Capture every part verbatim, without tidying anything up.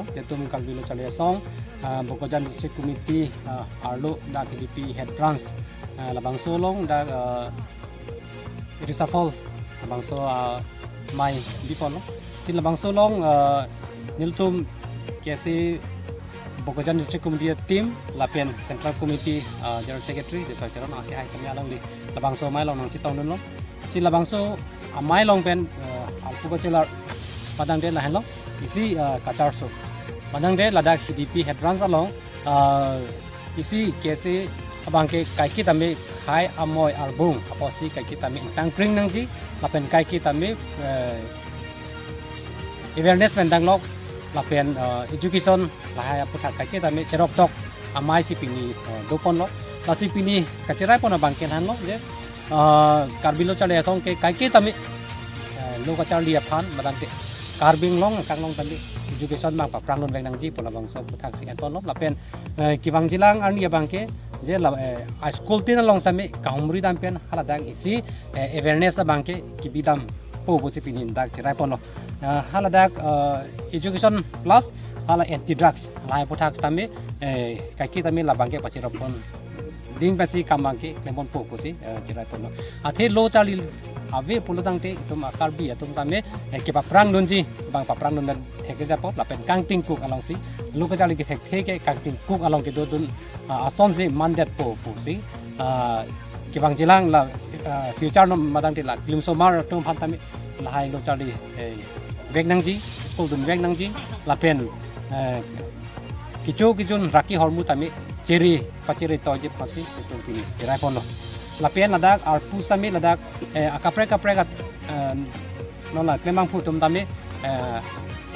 Ilitum Karbi Lo Charli Asong, ah, Bokajan District Committee, ah, arlo dak K D P Head Branch, ah, labangso along dak, ah, reshuffle labangso, ah, amei biponlo. Si labangso along, ah, nelitum K S A Bokajan District Committee team lapen Central Committee, ah, General Secretary Jesoi Teron akehai kami alangli labangso amei along nangchetongdunlo. Si labangso amei along pen, ah, arpu kachelar padangdet lahenlo. Isi, ah, kacharso. Padangdet ladak K D P Head Branch along, ah, isi K S A abangke kaike tame khei amoi arbung apotsi kaike tame ingtangkring nangji lapen kaike tame, eh, awareness pen danglok lapen, eh, education lahai aputhak kaike tame cheroktok amei si pini, eh, doponlo. Lasi pini kacheraipon abangke lahenlo je, eh, Karbi Lo Charli Asong ke kaike tame, eh, lo kacharli aphan madangte Karbi Anglong akanglong tame education abang papranglun vek nangji pu labangso aputhak si enponlo lapen, eh, kevangjilang arni abangke je la, eh, a school tin along tame kahumri dam pen haladak isi, eh, awareness abangke kebidampo pusi pini dak cheraiponlo. Eh, haladak, eh, education plus hala anti drugs lahai aputhak tame, eh, kaike tame labangke pacheropon ding pensi kam abangke klemponpo pusi, eh, cheraiponlo. Athe lo charli ave pulotangte itum a Karbi atum tame, eh, kepapranglunji abang papranglun thekthejapo lapen kangtingkuk alongsi lo kacharli kethekthe ke kangtingkuk along kedodun, ah, asonsi mandetpo pusi, ah, kevangjilang la, ah, future non madangte la klimsomar atum aphan tame lahai lo charli, eh, vek nangji, school dun vek nangji lapen, eh, kecho kejun raki hormu tame chere pachere toji aphansi itum pini cheraiponlo. Lapen ladak arpu tame ladak, eh, akaprek kaprek at, eh, non la klembangphu atum tame, eh,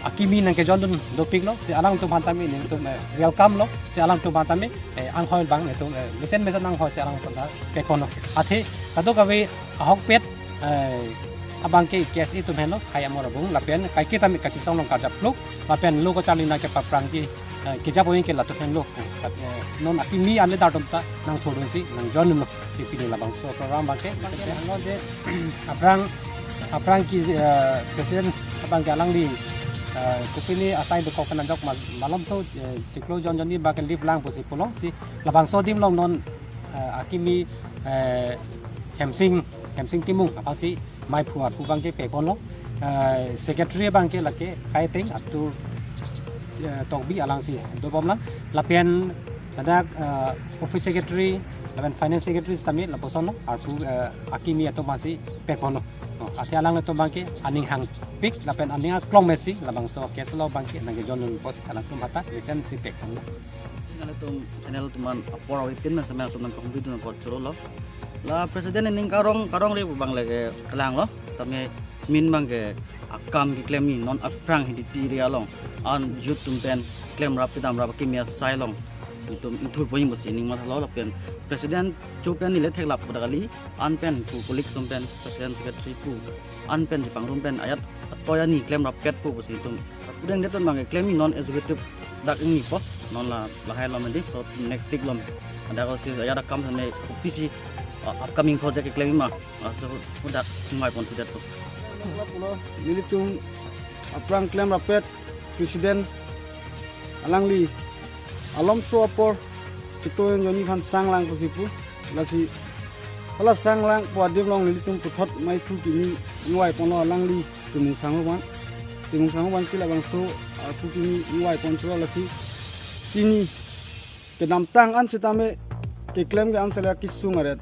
akimi nangkejondun dopiklo, si alangtum aphan tame nelitum, eh, welcome lo, si alangtum aphan tame, eh, anghoi abang nelitum, eh, mesen mesen anghoi si alangtum aphan ta pekponlo. Athe kadokave ahokpet, eh, abangke K S A atum henlo khei amoi arbung lapen kaike tame kachisong along karjap pluk lapen lo kacharli nangkepaprangji, eh, kejap oi ke latum henlo. Eh, non akimi ale dar atum ta nangthodunsi nangjonlo. Si pini labangso program abangke. Ano je aphrang, aphrang ke, eh, president abangke alangli, eh, kopine asai dokok kenanjok mal-, malomso, eh, chiklo jon jonni abangke leave lang pusi pulo si labangso adim along non, eh, akimi, eh, Hemsing, Hemsing Timung aphansi amei phu arpu abangke pekponlo. Eh, secretary abangke lake Kaiteng Atur, eh, Tokbi alangsi dobomlang. Lapen ladak, eh, office secretary lapen finance secretary tame lapuson lo arpu, eh, akimi atum aphansi pekponlo. Oh, athe alanglitum abangke aning hangpik lapen aning aklong mesi labangso case lo abangke nangkejonun apotsi alangtum aphan ta mesen si pekponlo. Nelitum channel atum aphan apor avepin mesen atum nangkahumri dun apot chorolo. La president aning karong karong re abang lake kelanglo. Tame min abangke akam keklem ni non aphrang K D P area along an youth atum pen klemrap kedamrap akimi asai along itum ingthurpo pusi ning mathalo lapen president cho pen neli theklap pu dak kali, an pen pu colleague atum pen president secretary pu an pen chepangrum pen ajat atoya ni klemrappetpo pusi itum. Kudengdet atum abangke klem ni non executive dak ingnipo non la lahai along medi so next week along. Ada ko si ajat akam sane P C, uh, upcoming project keklem ma, uh, so dak ingvaipondetpo. Nelitum aphrang klemrappet president alangli alomso apor chiklo jon jonni aphan sanglang pusi pu. Lasi hala sanglangpo adim along nelitum puthot amei phu kimi ingvaiponlo alangli Timung Sangho aphan. Timung Sangho aphansi labangso, ah, phu kimi ingvaipon chorolo lasi pini kedamtang an sitame keklem ke an sele kesung aret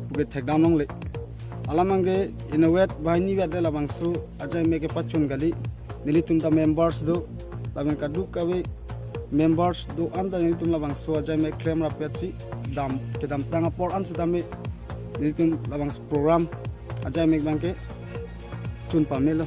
puke thekdam longle. Alam abangke inutvet banghini vet le labangso ajaimek kepachun kali. Nelitum ta members do, lapen kadokave members do-an ta nelitum labangso ajaimek klemrappetsi dam, kedamtang apor an sitame nelitum labangso program ajaimek abangke chun pamelo.